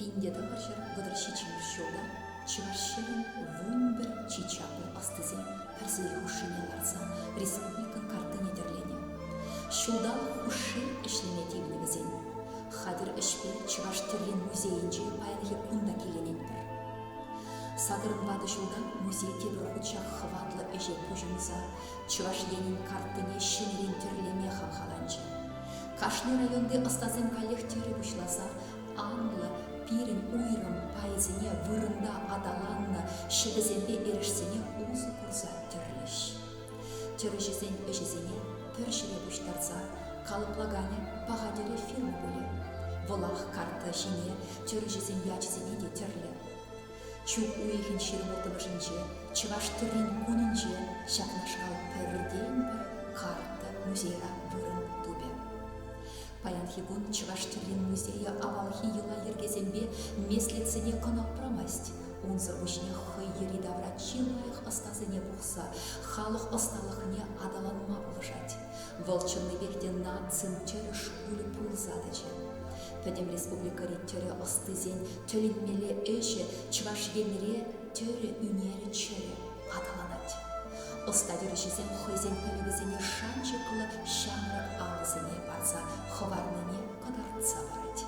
1937 ҫулта Чӑваш ҫӗрӗн 11 чи чаплӑ ӑстисем пӗр сӗтел хушшине ларса республикӑн карттине тӗрленӗ. Ҫулталӑк хушши ӗҫлеме тивнӗ вӗсен. Хатӗр ӗҫпе Чӑваш тӗррин музейӗнче паянхи кун та киленетпӗр. Сакӑрӑн ватӑ ҫулта музей тепӗр хут ҫак хӑватлӑ ӗҫе пуҫӑнса Чӑваш Енӗн карттине ҫӗнӗрен тӗрлеме хавхаланчӗ. Кашни районти ӑстасем каллех тӗрӗ пуҫласа анлӑ пирӗн уйрӑм пайӗсене вырӑнта аталаннӑ ҫӗвӗсемпе эрешсене усӑ курса тӗрлӗҫ. Тӗрӗҫӗсен ӗҫӗсене пӗр ҫӗре пуҫтарса калӑплаканӗ Паха тӗрӗ фирма пулӗ. Вӑлах карта ҫине тӗрӗҫӗсен ячӗсене те тӗрлӗ. Чӳк уйӑхӗн 26-мӗшӗнче Чӑваш тӗррин кунӗнче ҫакнашкал пӗртен-пӗр карта музейра вырӑн тупӗ. Паянхи кун Чӑваш тӗррин музейӗ авалхи йӑла-йӗркесемпе меслетсене кӑна упрамасть. Унсӑр пуҫне хӑй йӗри-тавра чи лайӑх ӑстасене пухса халӑх ӑсталӑхне аталанма пулӑшать. Вӑл чӑннипех те нацин тӗрӗ шкулӗ пулса тӑчӗ. Пӗтӗм республикӑри тӗрӗ ӑстисен тӗлӗнмелле ӗҫӗ Чӑваш Енре тӗрӗ ӳнерӗ чӗрӗ аталанать. Ӑста тӗрӗҫӗсем хӑйсен пӗлӗвӗсене шанчӑклӑ ҫамрӑк алӑсене парса хӑварнине кӑтартса парать.